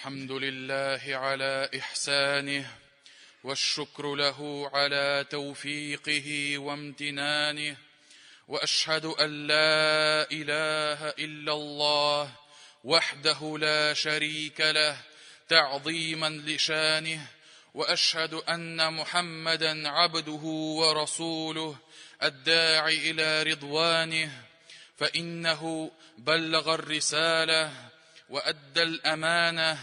الحمد لله على إحسانه والشكر له على توفيقه وامتنانه وأشهد أن لا إله إلا الله وحده لا شريك له تعظيما لشانه وأشهد أن محمدا عبده ورسوله الداعي إلى رضوانه فإنه بلغ الرسالة وأدى الأمانة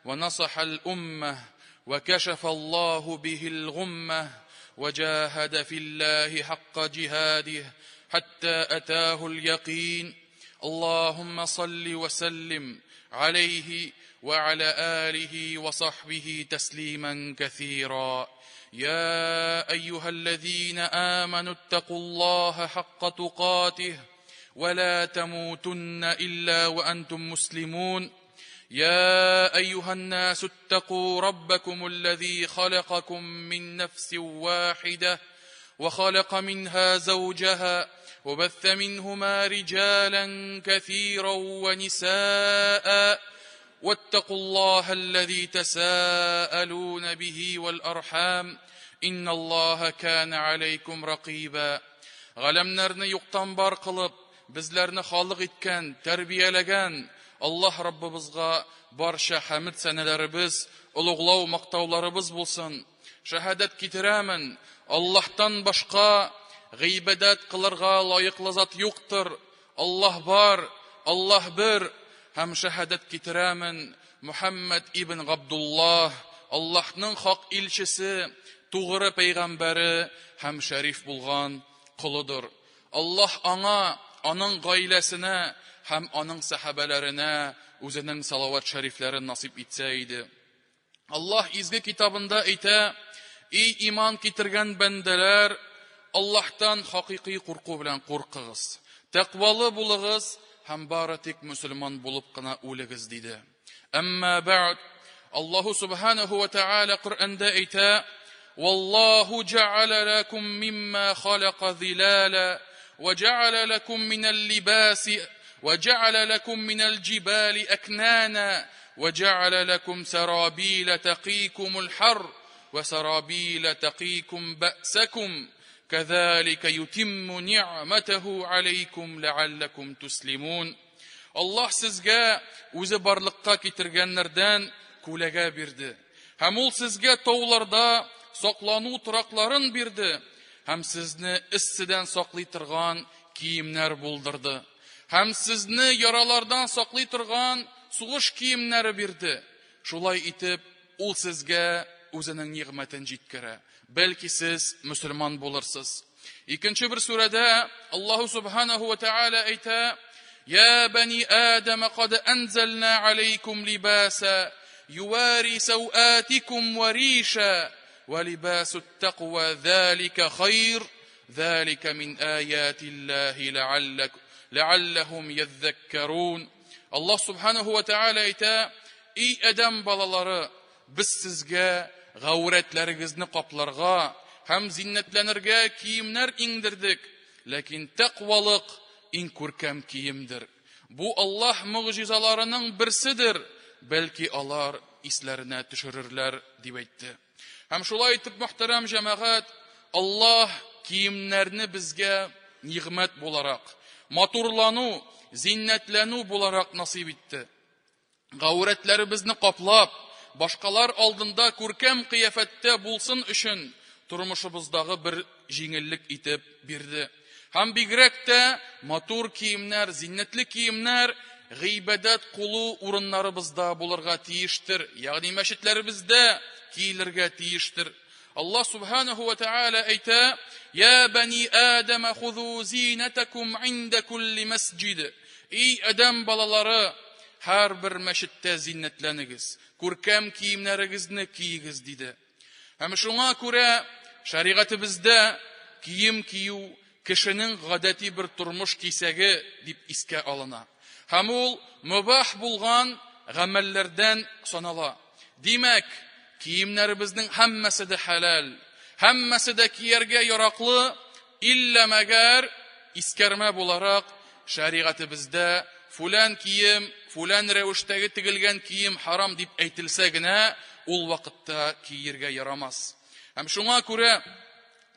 ونصح الأمة وكشف الله به الغمة وجاهد في الله حق جهاده حتى أتاه اليقين. اللهم صل وسلم عليه وعلى آله وصحبه تسليما كثيرا. يا أيها الذين آمنوا اتقوا الله حق تقاته ولا تموتن إلا وأنتم مسلمون. يا أيها الناس اتقوا ربكم الذي خلقكم من نفس واحدة وخلق منها زوجها وبث منهما رجالا كثيرا ونساء واتقوا الله الذي تساءلون به والأرحام إن الله كان عليكم رقيبا. Ғаләмнәрне юктан бар кылып, безләрне халык иткән, тәрбияләгән Аллаһ Раббыбызга барча хәмд сәнәләребез, олуглау мактауларыбыз булсын. Шәһадәт китерәмен, Аллаһтан башка гыйбадәт кылырга лаеклы зат юктыр. Аллаһ бар, Аллаһ бер. Һәм шәһадәт китерәмен, Мухаммад ибн Габдуллаһ, Аллаһның хак илчесе, тугры пәйгамбәре һәм шәриф булган колыдыр. Аллаһ аңа, аның гаиләсенә һәм аның сәхабәләренә үзенең салават шәрифләрен насыйп итсә иде. Аллаһ изге китабында әйтә: "Эй иман китергән бәндәләр, Аллаһтан хакыйкый курку белән куркыгыз. Тәкъвалы булыгыз һәм бары тик мөселман булып кына үлегез", диде. Әмма бәгъд, Аллаһу субханаху ва тааля Коръәндә әйтә: "Валлаху җәгъәлә лакум мимма халака зилала ва җәгъәлә лакум минәл либаси ва җәгъәлә лакум минәл җибали акнана ва җәгъәлә лакум сарабила тақикумул хар ва сарабила тақикум бәсакум кәзалика ютимму ни'матаху алейкум ләаллакум туслимун". Аллаһ сезгә үзе барлыкка китергәннәрдән күләгә бирде. Һәм ул сезгә тауларда саклану торакларын бирде. Һәм сезне эсседән саклый торган киемнәр булдырды. Һәм сезне яралардан саклый торган сугыш киемнәре бирде. Шулай итеп, ул сезгә үзенең нигъмәтен җиткерә. Бәлки сез мөселман булырсыз. Икенче бер сүрәдә Аллаһу субханаху ва тааля әйтә: "Я бани Адам, кад анзална алейкум либаса ювари сауатикум ва риша ва либасут тaqва залика хайр залика мин аятиллахи ләаллахум яззаккарун". Аллаһ субханаху ва тааля әйтә: "Эй Адам балалары, без сезгә гаурәтләрегезне капларга һәм зиннәтләнергә киемнәр иңдердек, ләкин тәкъвалык иң күркәм киемдер. Бу Аллаһ могҗизаларының берседер, бәлки алар исләренә төшерерләр", дип әйтте. Һәм шулай итеп, мөхтәрәм җәмәгать, Аллаһ киемнәрне безгә нигъмәт буларак, матурлану, зиннәтләнү буларак насыйп итте. Гаурәтләребезне каплап, башкалар алдында күркәм кыяфәттә булсын өчен тормышыбыздагы бер җиңеллек итеп бирде. Һәм бигрәк тә матур киемнәр, зиннәтле киемнәр гыйбадәт кылу урыннарыбызда булырга тиештер, ягъни мәчетләребездә киелергә тиештер. Аллаһ субханаху ва тааля әйтә: "Я бани Адам, хузу зинатакум инда кулли масҗид". Эй Адам балалары, һәрбер мәчеттә зиннәтләнегез, күркәм киемнәрегезне киегез, диде. Һәм шуңа күрә шәригатебездә кием кию кешенең гадәти бер тормыш кисәге дип искә алына. Һәм ул мубах булган гамәлләрдән санала. Димәк, киемнәребезнең һәммәсе дә хәләл, һәммәсе дә кияргә яраклы, иллә мәгәр искәрмә буларак шәригатебездә фүлән кием, фүлән рәвештәге тегелгән кием харам дип әйтелсә генә, ул вакытта киергә ярамас. Һәм шуңа күрә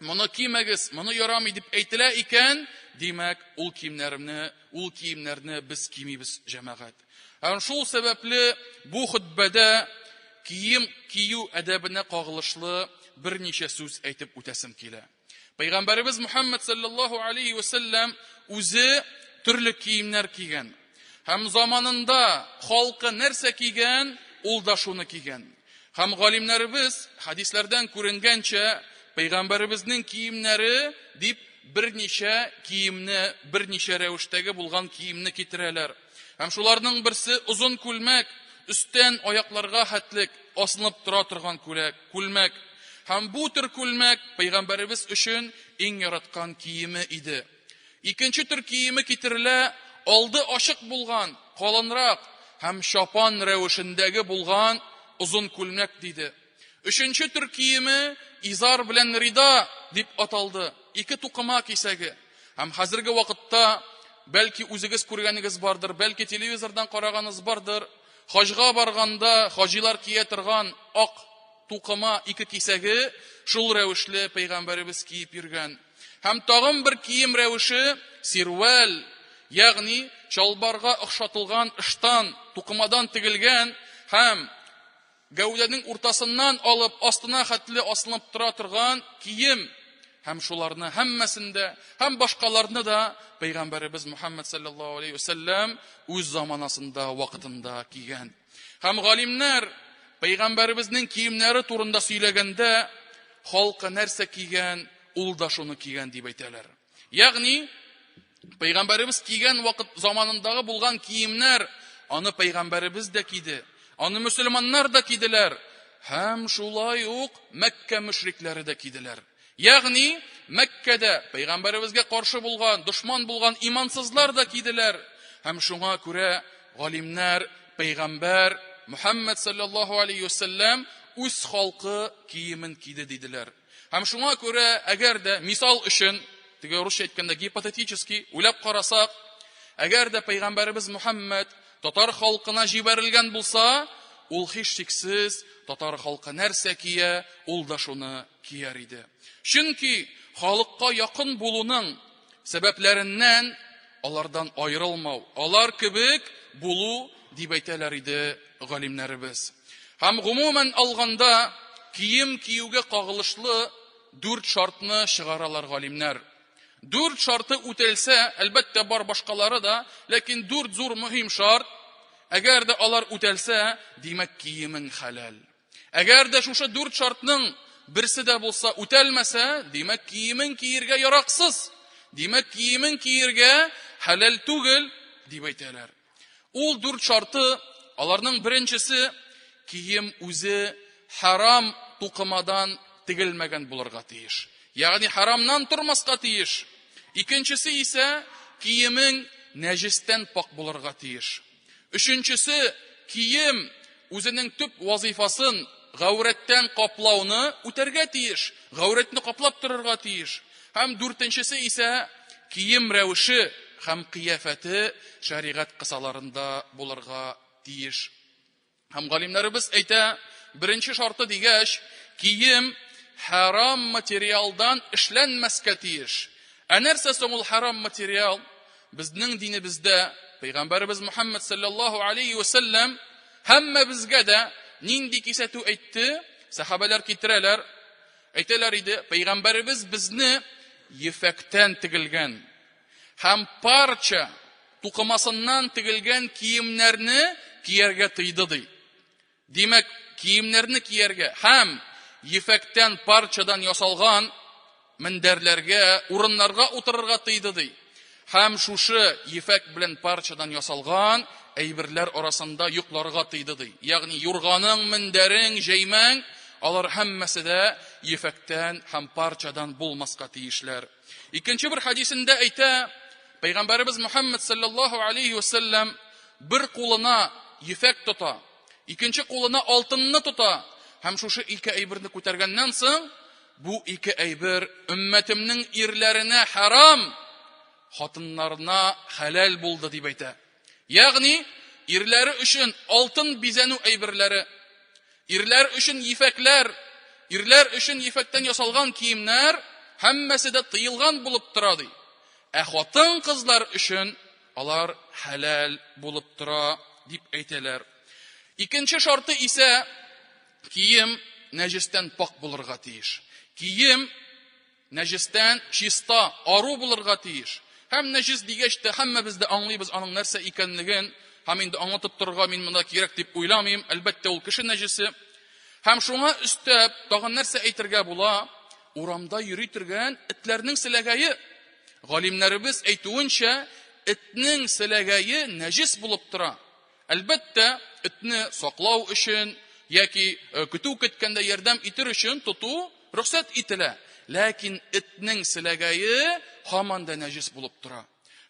моны кимәгез, моны ярамый дип әйтелә икән, димәк, ул киемнәрне, ул киемнәрне без кимибез, җәмәгать. Һәм шул сәбәпле бу хөтбәдә кием кию әдәбенә кагылышлы берничә сүз әйтеп үтәсем килә. Пәйгамбәребез Мухаммад саллаллаһу алейхи ва сәлләм үзе төрле киемнәр кигән. Һәм заманында халкы нәрсә кигән, ул да шуны кигән. Һәм галимнәребез хәдисләрдән күренгәнчә, пәйгамбәребезнең киемнәре дип берничә киемне, берничә рәвештәге булган киемне китерәләр. Һәм шуларның берсе озын күлмәк, өстән аякларга хәтлек асылынып тора торган күләк, күлмәк. Һәм бу төр күлмәк пәйгамбәребез өчен иң яраткан киеме иде. Икенче төр киеме китерелә, алды ачык булган, калынрак һәм чапан рәвешендәге булган озын күлмәк диде. Өченче төр киеме изар белән рида дип аталды, ике тукыма кисәге. Һәм хәзерге вакытта, бәлки үзегез күргәнегез бардыр, бәлки телевизордан караганыгыз бардыр, хаҗга барганда хаҗилар кия торган ак тукыма ике кисәге шул рәвешле пәйгамбәребез киеп йөргән. Һәм тагын бер кием рәвеше сирвәл, ягъни чалбарга охшатылган ыштан, тукымадан тегелгән һәм гәүдәнең уртасыннан алып астына хәтле асылынып тора торган кием. Һәм шуларны һәммәсен дә, һәм башкаларны да пәйгамбәребез Мухаммад саллаллаһу алейхи вәсәлләм үз заманасында, вакытында кигән. Һәм галимнәр пәйгамбәребезнең киемнәре турында сөйләгәндә, халкы нәрсә кигән, ул да шуны кигән дип әйтәләр. Ягъни, пәйгамбәребез кигән вакыт заманындагы булган киемнәр, аны пәйгамбәребез дә киде, аны мөселманнар да киделәр, һәм шулай ук Мәккә мөшрикләре дә киделәр. Ягъни, Мәккәдә пәйгамбәребезгә каршы булган, дошман булган имансызлар да киделәр. Һәм шуңа күрә галимнәр пәйгамбәр Мухаммад саллаллаһу алейхи вәсәлләм үз халкы киемен киде диделәр. Һәм шуңа күрә, әгәр дә мисал өчен, теге русча әйткәндә гипотетически уйлап карасак, әгәр дә пәйгамбәребез Мухаммад татар халкына җибәрелгән булса, ул һичшиксез татар халкы нәрсә кия, ул да шуны кияр иде. Чөнки халыкка якын булуның сәбәпләреннән алардан аерылмау, алар кебек булу дип әйтәләр иде галимнәребез. Һәм гомумән алганда кием киюгә кагылышлы дүрт шартны чыгаралар галимнәр. Дүрт шарты үтәлсә, әлбәттә бар башкалары да, ләкин дүрт зур мөһим шарт, әгәр дә алар үтәлсә, димәк киемең хәләл. Әгәр дә шушы дүрт шартның берсе дә булса үтәлмәсә, димәк, киемен киергә яраксыз. Димәк, киемен киергә хәләл түгел, дип әйтәләр. Ул дүрт шарты, аларның беренчесе, кием үзе харам тукымадан тегелмәгән булырга тиеш. Ягъни харамнан тормаска тиеш. Икенчесе исә киемең нәҗестән пак булырга тиеш. Өченчесе, кием үзенең төп вазыйфасын, гаурәттән каплауны үтәргә тиеш, гаурәтне каплап торырга тиеш. Һәм дүртенчесе исә, кием рәвеше һәм кыяфәте шәригать кысаларында булырга тиеш. Һәм галимнәребез әйтә, беренче шарты дигәч, кием хәрам материалдан эшләнмәскә тиеш. Ә нәрсә соң ул хәрам материал? Безнең динебездә Пәйгамбәребез Мухаммад саллаллаһу алейхи ва саллям һәммәбезгә дә нинди кисәтү әйтте? Сахабәләр китерәләр, әйтәләр иде, Пәйгамбәребез безне ефәктән тегелгән һәм парча тукымасыннан тегелгән киемнәрне кияргә тыйды ди. Димәк, киемнәрне кияргә һәм ефәктән парчадан ясалган мендәрләргә, урыннарга утырырга тыйды ди. Һәм шушы ефәк белән парчадан ясалган әйберләр арасында йокларга тыйды ди. Ягъни юрганың, мендәрең, җәймәң, алар һәммәсе дә ефәктән һәм парчадан булмаска тиешләр. Икенче бер хәдисендә әйтә, Пәйгамбәребез Мухаммад саллаллаһу алейхи вәсәлләм бер кулына ефәк тота, икенче кулына алтынны тота һәм шушы ике әйберне күтәргәннән соң, бу ике әйбер өммәтемнең ирләренә харам, хатыннарына хәләл булды дип әйтә. Ягъни, ирләре өчен алтын бизәнү әйберләре, ирләр өчен ефәкләр, ирләр өчен ефәктән ясалган киемнәр һәммәсе дә тыелган булып тора, ди. Ә хатын-кызлар өчен алар хәләл булып тора, дип әйтәләр. Икенче шарты исә кием нәҗестән пак булырга тиеш. Кием нәҗестән чиста, ару булырга тиеш. Һәм нәҗес дигәч тә һәммәбез дә аңлыйбыз аның нәрсә икәнлеген, һәм инде аңлатып торырга мин монда кирәк дип уйламыйм. Әлбәттә, ул кеше нәҗесе. Һәм шуңа өстәп тагын нәрсә әйтергә була? Урамда йөри торган этләрнең селәгәе. Галимнәребез әйтүенчә, этнең селәгәе нәҗес булып тора. Әлбәттә, этне саклау өчен яки э, көтү көткәндә ярдәм итер өчен тоту рөхсәт ителә. Ләкин этнең селәгәе һаман да нәҗес булып тора.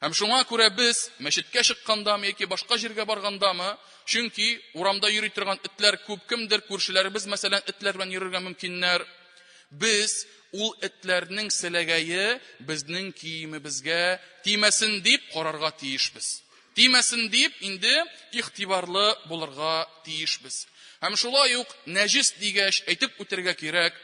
Һәм шуңа күрә без мәчеткә чыккандамы яки башка җиргә баргандамы, чөнки урамда йөри торган этләр күп, кемдер күршеләребез, мәсәлән, этләр белән йөрергә мөмкиннәр. Без ул этләрнең селәгәе безнең киемебезгә тимәсен дип карарга тиешбез. Тимәсен дип инде игътибарлы булырга тиешбез. Һәм шулай ук нәҗес дигәч әйтеп үтәргә кирәк,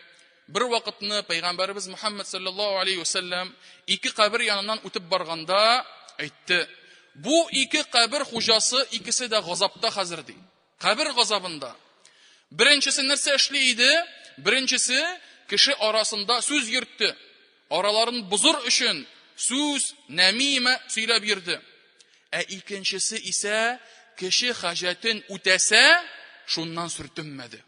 Бер вакытны пәйгамбәребез Мухаммад саллаллаһу алейхи вәсәлләм ике кабер яныннан үтеп барганда әйтте: "Бу ике кабер хуҗасы икесе дә газапта хәзер", ди. Кабер газабында. Беренчесе нәрсә эшли иде? Беренчесе кеше арасында сүз йөртте. Араларын бозыр өчен сүз, нәмимә сөйләп йөрде. Ә икенчесе исә кеше хаҗәтен үтәсә, шуннан сөртенмәде.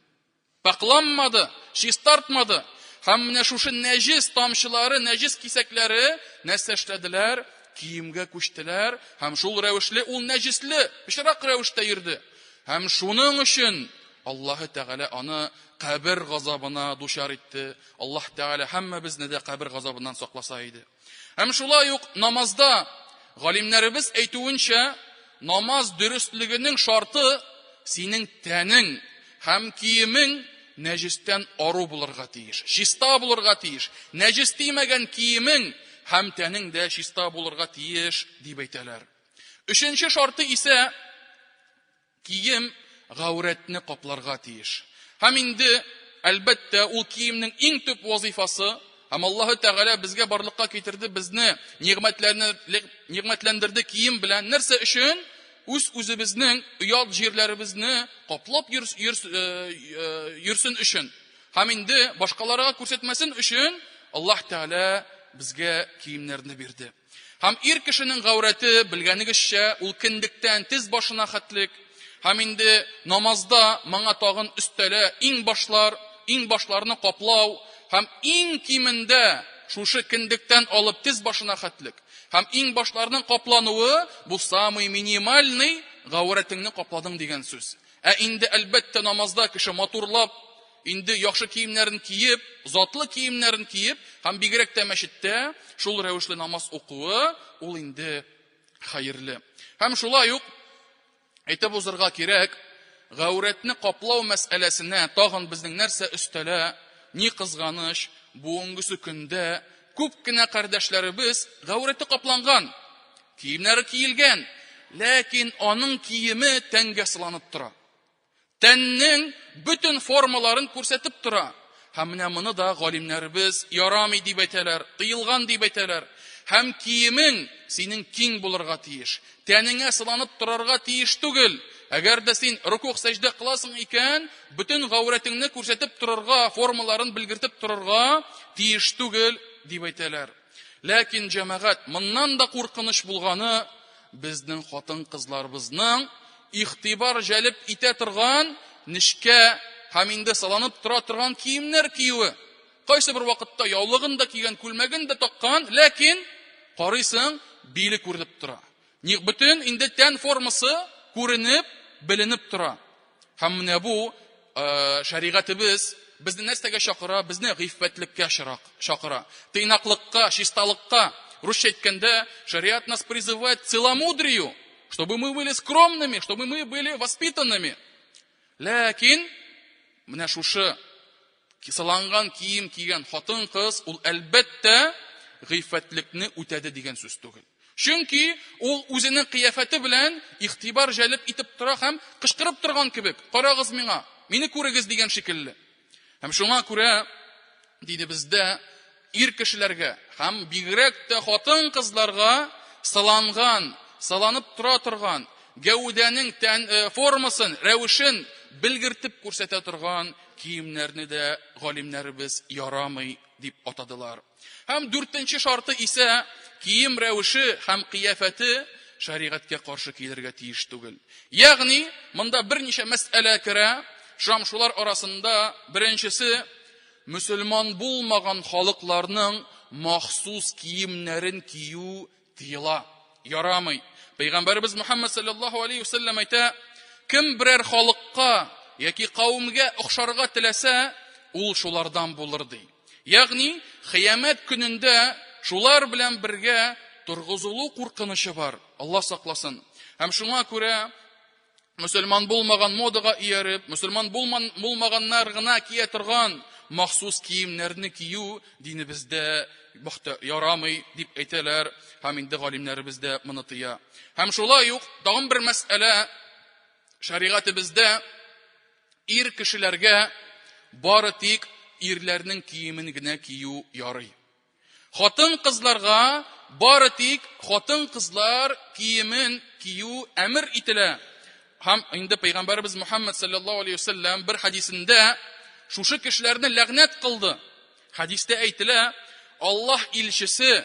Пакъланмады, чистартмады. Һәм менә шушы нәҗес тамчылары, нәҗес кисәкләре нәрсә эшләделәр? Киемгә күчтеләр һәм шул рәвешле ул нәҗесле, пычрак рәвештә йөрде. Һәм шуның өчен Аллаһы Тәгалә аны кабер газабына дучар итте. Аллаһ Тәгалә һәммәбезне дә кабер газабыннан сакласа иде. Һәм шулай ук намазда галимнәребез әйтүенчә, намаз дөреслегенең шарты синең тәнең һәм киемең нәҗестән ару булырга тиеш, чиста булырга тиеш. Нәҗес тимәгән киемең һәм тәнең дә чиста булырга тиеш, дип әйтәләр. Өченче шарты исә кием гаурәтне капларга тиеш. Һәм инде, әлбәттә, ул киемнең иң төп вазифасы, һәм Аллаһы Тәгалә безгә барлыкка китерде безне, нигъмәтләндерде кием белән. Нәрсә өчен? Үз үзебезнең оят җирләребезне каплап э, э, йөрсен өчен. Һәм инде башкаларга күрсәтмәсен өчен Аллаһ Тәгалә безгә киемнәрне бирде. Һәм ир кешенең гаурәте, белгәнегезчә, ул кендектән тез башына хәтлек. Һәм инде намазда моңа тагын өстәлә иң башлар, иң башларны каплау һәм иң кимендә шушы кендектән алып тез башына хәтлек. Һәм иң башларның каплануы бу самый минимальный гаурәтеңне капладың дигән сүз. Ә инде, әлбәттә, намазда кеше матурлап, инде яхшы киемнәрен киеп, затлы киемнәрен киеп, һәм бигрәк тә мәчеттә шул рәвешле намаз укуы, ул инде хәерле. Һәм шулай ук әйтеп узырга кирәк, гаурәтне каплау мәсьәләсенә тагын безнең нәрсә өстәлә, ни кызганыч, бүгенгесе көндә күп кенә кардәшләребез гаурәте капланган, Киемнәре киелгән, ләкин аның киеме тәнгә сыланып тора. Тәннең бөтен формаларын күрсәтеп тора. Һәм менә моны да галимнәребез ярамый дип әйтәләр, тыелган дип әйтәләр. Һәм киемең синең киң булырга тиеш. Тәнеңә сыланып торырга тиеш түгел. Әгәр дә син рукух сәҗдә кыласың икән, бөтен гаурәтеңне күрсәтеп торырга, формаларын белгертеп торырга тиеш түгел дип әйтәләр. Ләкин, җәмәгать, моннан да куркыныч булганы безнең хатын-кызларыбызның игътибар җәлеп итә торган нечкә һәм инде сыланып тора торган киемнәр киюе. Кайсы бер вакытта яулыгын да кигән, күлмәген дә таккан, ләкин карыйсың, биле күренеп тора. Ник бөтен инде тән формасы күренеп, беленеп тора. Һәм менә бу э, шәригатебез безне нәрсәгә чакыра? Безне гыйффәтлеккә чакыра. Тыйнаклыкка, чисталыкка. Русча әйткәндә, шариат нас призывает к целомудрию, чтобы мы были скромными, чтобы мы были воспитанными. Ләкин менә шушы сыланган кием кигән хатын-кыз ул әлбәттә гыйффәтлекне үтәде дигән сүз түгел. Чөнки ул үзенең кыяфәте белән игътибар җәлеп итеп тора һәм кычкырып торган кебек, карагыз миңа, мине күрегез дигән шикелле. Һәм шуңа күрә динебездә ир кешеләргә һәм бигрәк тә хатын-кызларга сыланган, сыланып тора торган, гәүдәнең тән, э, формасын, рәвешен белгертеп күрсәтә торган киемнәрне дә галимнәребез ярамый дип атадылар. Һәм дүртенче шарты исә кием рәвеше һәм кыяфәте шәригатькә каршы килергә тиеш түгел. Ягъни, монда берничә мәсьәлә керә, шам шулар арасында беренчесе мөселман булмаган халыкларның махсус киемнәрен кию тыела, ярамый. Пәйгамбәребез Мухаммад саллаллаһу алейхи вәсәлләм әйтә, кем берәр халыкка яки кавемгә охшарга теләсә, ул шулардан булыр ди. Ягъни, кыямәт көнендә шулар белән бергә торгызылу куркынычы бар. Алла сакласын. Һәм шуңа күрә мөселман булмаган модага ияреп, мөселман булмаганнар гына кия торган махсус киемнәрне кию динебездә ярамый дип әйтәләр һәм инде галимнәребез дә моны тыя. Һәм шулай ук тагын бер мәсьәлә шәригатебездә ир кешеләргә бары тик ирләрнең киемен генә кию ярый. Хатын-кызларга бары тик хатын-кызлар киемен кию әмер ителә. Һәм инде Пәйгамбәребез Мухаммад саллаллаһу алейхи вәсәлләм бер хадисендә шушы кешеләрне ләгънәт кылды. Хадистә әйтелә, Аллаһ илчесе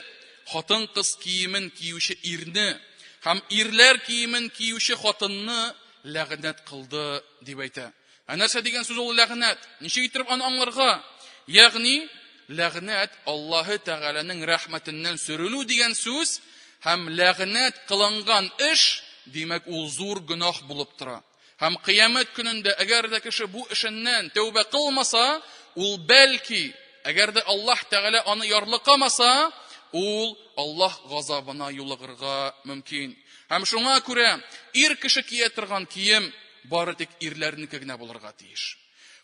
хатын-кыз киемен киюче ирне һәм ирләр киемен киюче хатынны ләгънәт кылды дип әйтә. Ә нәрсә дигән сүз ул ләгънәт? Ничек итеп аны аңларга? Ягъни, ләгънәт Аллаһы Тәгаләнең рәхмәтеннән сөрелү дигән сүз һәм ләгънәт кылынган эш, димәк, ул зур гөнаһ булып тора. Һәм кыямәт көнендә әгәр дә кеше бу эшеннән тәүбә кылмаса, ул бәлки, әгәр дә Аллаһ Тәгалә аны ярлыкамаса, ул Аллаһ газабына юлыгырга мөмкин. Һәм шуңа күрә ир кеше кия торган кием бары тик ирләрнеке генә булырга тиеш.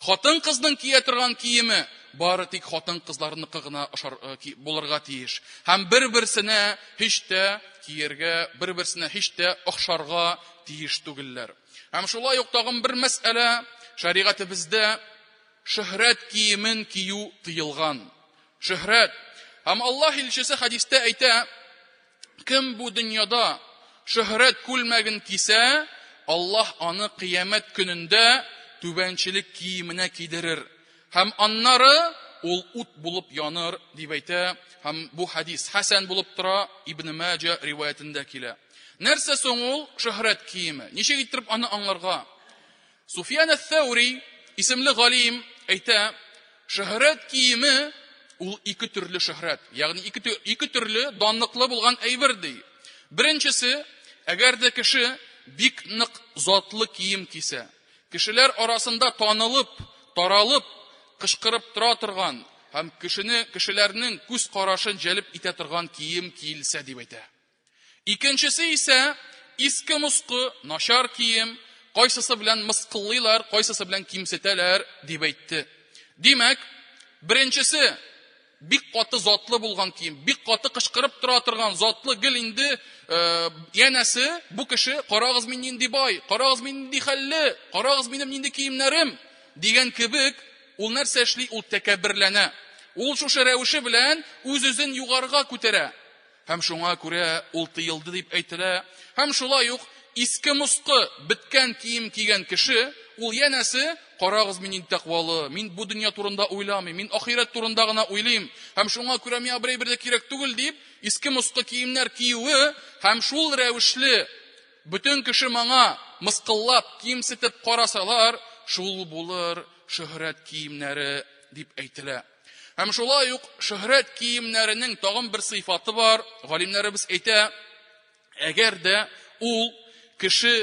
Хатын-кызның кия торган киеме бары тик хатын-кызларныкы гына э, булырга тиеш. Һәм бер-берсенә һич тә киергә, бер-берсенә һич тә охшарга тиеш түгелләр. Һәм шулай ук тагын бер мәсьәлә, шәригатебездә шөһрәт киемен кию тыелган. Шөһрәт. Һәм Аллаһ илчесе хәдистә әйтә, Кем бу дөньяда шөһрәт күлмәген кисә, Аллаһ аны кыямәт көнендә түбәнчелек киеменә кидерер. Һәм аннары ул ут булып яныр, дип әйтә. Һәм бу хәдис хәсән булып тора, Ибн Маҗа риваятендә килә. Нәрсә соң ул шөһрәт киеме? Ничек иттереп аны аңларга? Суфьян әс-Сәүри исемле галим әйтә, шөһрәт киеме ул ике төрле шөһрәт, ягъни ике, ике төрле данлыклы булган әйбер ди. Беренчесе, әгәр дә кеше бик нык затлы кием кисә, кешеләр арасында танылып, таралып, кычкырып тора торган һәм кешене, кешеләрнең күз карашын җәлеп итә торган кием киелсә дип әйтә. Икенчесе исә иске-москы, начар кием, кайсысы белән мыскыллыйлар, кайсысы белән кимсетәләр, дип әйтте. Димәк, беренчесе бик каты затлы булган кием, бик каты кычкырып тора торган затлы гел инде э, янәсе бу кеше карагыз мин нинди бай, карагыз мин нинди хәлле, карагыз минем нинди киемнәрем дигән кебек ул нәрсә эшли? Ул тәкәбберләнә. Ул шушы рәвеше белән үз-үзен югарыга күтәрә. Һәм шуңа күрә ул тыелды дип әйтелә. Һәм шулай ук иске-москы беткән кием кигән кеше, ул янәсе, карагыз мин нинди тәкъвалы, мин бу дөнья турында уйламыйм, мин ахирәт турында гына уйлыйм, һәм шуңа күрә миңа бер әйбер дә кирәк түгел дип, иске-москы киемнәр киюе һәм шул рәвешле бөтен кеше моңа мыскыллап, кимсетеп карасалар, шул булыр шөһрәт киемнәре дип әйтелә. Һәм шулай ук шөһрәт киемнәренең тагын бер сыйфаты бар. Галимнәребез әйтә, әгәр дә ул кеше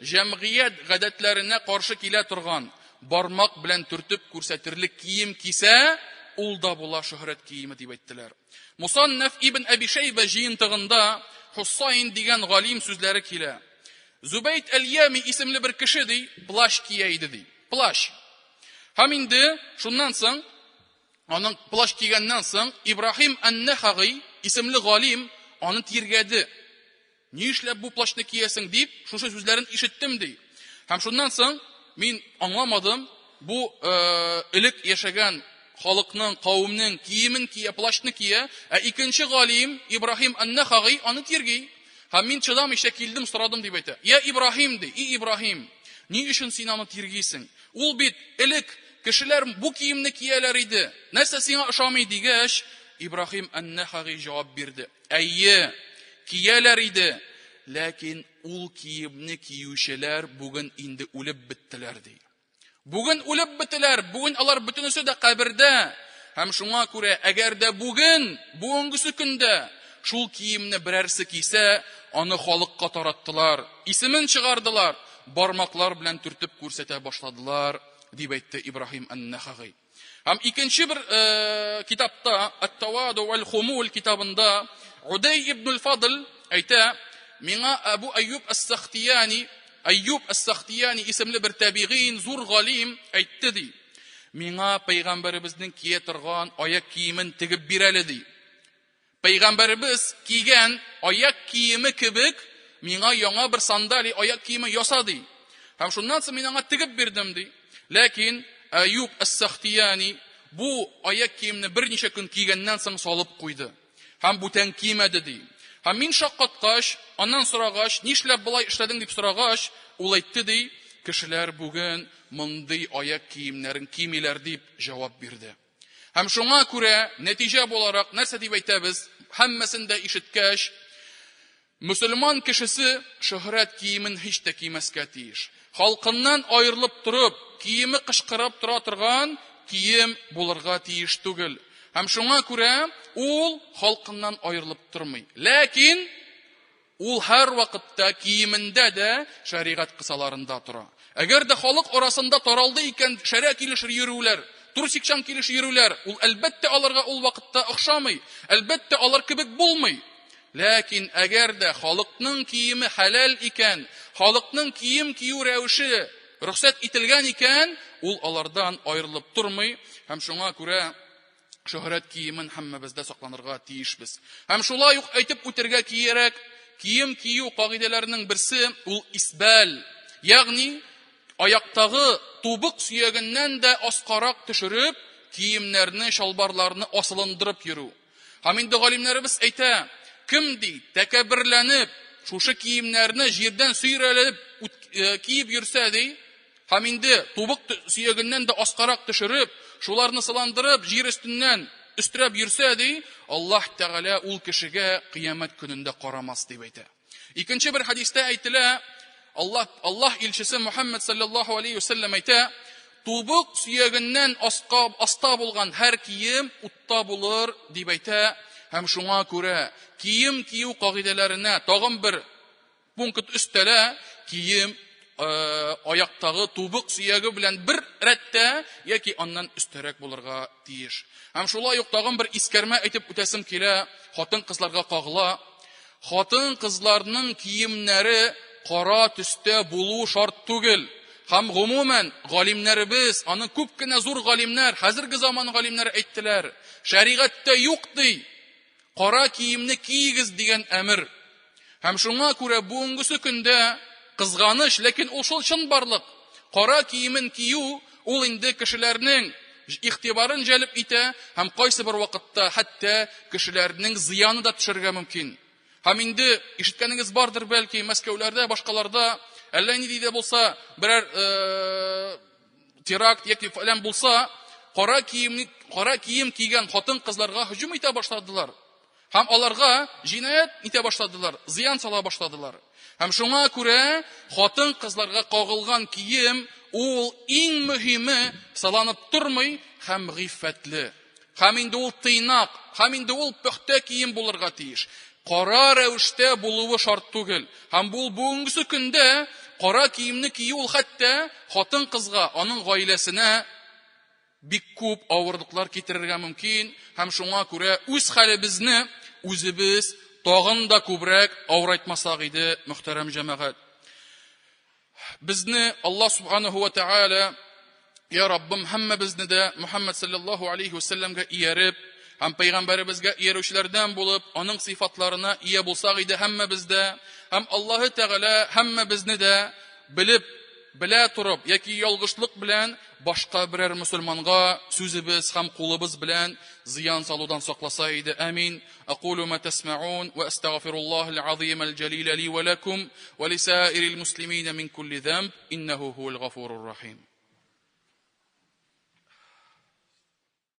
җәмгыять гадәтләренә каршы килә торган бармак белән төртеп күрсәтерлек кием кисә, ул да була шөһрәт киеме дип әйттеләр. Мусаннаф ибн Әби Шәйбә җыентыгында Хусайн дигән галим сүзләре килә. Зубәйт әл-Ями исемле бер кеше ди, плащ кия иде ди. Плащ. Һәм инде шуннан соң, аның плащ кигәннән соң, Ибраһим ән-Нәхагый исемле галим аны тиргәде. Ни эшләп бу плащны киясең дип, шушы сүзләрен ишеттем ди. Һәм шуннан соң мин аңламадым, бу элек яшәгән халыкның, кавемнең киемен кия, плащны кия, ә икенче галим Ибраһим ан-Нахагый аны тирги. Һәм мин чыдамыйча килдем, сорадым дип әйтә. Я Ибраһим ди, и Ибраһим, ни өчен син аны тиргисең? Ул бит элек кешеләр бу киемне кияләр иде. Нәрсә сиңа ошамый дигәч, Ибраһим ан-Нахагый җавап бирде. Әйе, кияләр иде, ләкин ул киемне киючеләр бүген инде үлеп беттеләр, ди. Бүген үлеп бетеләр, бүген алар бөтенесе дә кабердә. Һәм шуңа күрә, әгәр дә бүген, бүгенгесе көндә шул киемне берәрсе кисә, аны халыкка тараттылар, исемен чыгардылар, бармаклар белән төртеп күрсәтә башладылар, дип әйтте Ибраһим ан-Нахагый. Һәм икенче бер э, китапта, Ат-Таваду вәл-Хумул китабында Удей ибн фадл әйтә, миңа Абу Айюб ас-Сахтияни, Айюб ас-Сахтияни исемле бер табигин, зур галим әйтте ди. Миңа пәйгамбәребезнең кия торган аяк киемен тегеп бир әле ди. Пәйгамбәребез кигән аяк киеме кебек миңа яңа бер сандали аяк киеме яса ди. Һәм шуннан соң мин аңа тегеп бирдем ди. Ләкин Әюб әс-Сахтияни бу аяк киемне берничә көн кигәннән соң салып куйды. Һәм бүтән кимәде ди. Һәм мин шаккаткач, аннан сорагач, нишләп болай эшләдең дип сорагач, ул әйтте ди, кешеләр бүген мондый аяк киемнәрен кимиләр дип җавап бирде. Һәм шуңа күрә нәтиҗә буларак нәрсә дип әйтәбез? Һәммәсен дә ишеткәч, мөселман кешесе шөһрәт киемен һич тә кимәскә тиеш. Халкыннан аерылып торып, киеме кычкырып тора торган кием булырга тиеш түгел. Һәм шуңа күрә ул халкыннан аерылып тормый. Ләкин Ул һәрвакытта киемендә дә шәригать кысаларында тора. Әгәр дә халык арасында таралды икән шәрә килеш йөрүләр, трусикчан килеш йөрүләр, ул әлбәттә аларга ул вакытта охшамый, әлбәттә алар кебек булмый. Ләкин әгәр дә халыкның киеме хәләл икән, халыкның кием кию рәвеше рөхсәт ителгән икән, ул алардан аерылып тормый һәм шуңа күрә шөһрәт киемен һәммәбез дә сакланырга тиешбез. Һәм шулай ук әйтеп үтәргә кирәк, кием кию кагыйдәләренең берсе ул исбәл, ягъни аяктагы тубык сөягеннән дә аскарак төшереп, киемнәрне, чалбарларны асылындырып йөрү. Һәм инде галимнәребез әйтә, кем ди, тәкәбберләнеп, шушы киемнәрне җирдән сөйрәлеп киеп йөрсә ди, Һәм инде тубык сөягеннән дә аскарак төшереп, шуларны сыландырып, җир өстеннән өстерәп йөрсә, ди, Аллаһ Тәгалә ул кешегә кыямәт көнендә карамас, дип әйтә. Икенче бер хәдистә әйтелә, Аллаһ, Аллаһ илчесе Мухаммад саллаллаһу алейхи вәсәлләм әйтә, тубык сөягеннән аска, аста булган һәр кием утта булыр, дип әйтә. Һәм шуңа күрә кием кию кагыйдәләренә тагын бер Пункт өстәлә, кием аяктагы тубык сөяге белән бер рәттә яки аннан өстәрәк булырга тиеш. Һәм шулай ук тагын бер искәрмә әйтеп үтәсем килә, хатын-кызларга кагыла. Хатын-кызларның киемнәре кара төстә булу шарт түгел. Һәм гомумән галимнәребез, аны күп кенә зур галимнәр, хәзерге заман галимнәре әйттеләр, шәригатьтә юк ди. Кара киемне киегез дигән әмер. Һәм шуңа күрә бүгенгесе көндә кызганыч, ләкин ул шул чынбарлык. Кара киемен кию ул инде кешеләрнең игътибарын җәлеп итә һәм кайсы бер вакытта хәтта кешеләрнең зыяны да төшәргә мөмкин. Һәм инде ишеткәнегез бардыр бәлки Мәскәүләрдә, башкаларда әллә нинди дә булса берәр э, теракт яки фәлән булса, кара кием, кара кием кигән хатын-кызларга һөҗүм итә башладылар. Һәм аларга җинаять итә башладылар, зыян сала башладылар. Һәм шуңа күрә хатын-кызларга кагылган кием ул иң мөһиме сыланып тормый һәм гыйффәтле. Һәм инде ул тыйнак, һәм инде ул пөхтә кием булырга тиеш. Кара рәвештә булуы шарт түгел. Һәм бу бүгенгесе көндә кара киемне кию ул хәтта хатын-кызга, аның гаиләсенә бик күп авырлыклар китерергә мөмкин. Һәм шуңа күрә үз хәлебезне үзебез тагын да күбрәк авырайтмасак иде, мөхтәрәм җәмәгать. Безне Аллаһ субханаһу ва тааля, я Раббым, һәммәбезне дә Мухаммад саллаллаһу алейхи вәсәлләмгә ияреп һәм пәйгамбәребезгә иярүчеләрдән булып, аның сыйфатларына ия булсак иде һәммәбез дә. Һәм Аллаһы Тәгалә һәммәбезне дә белеп, белә торып яки ялгышлык белән башка берәр мөселманга сүзебез һәм кулыбыз белән зыян салудан сакласа иде. Амин. Акулу ма тасмаун ва астагфируллаһ аль-азим аль-җалил ли ва лакум ва лисаирил муслимин мин кулли замб иннаху хуал гафурур рахим.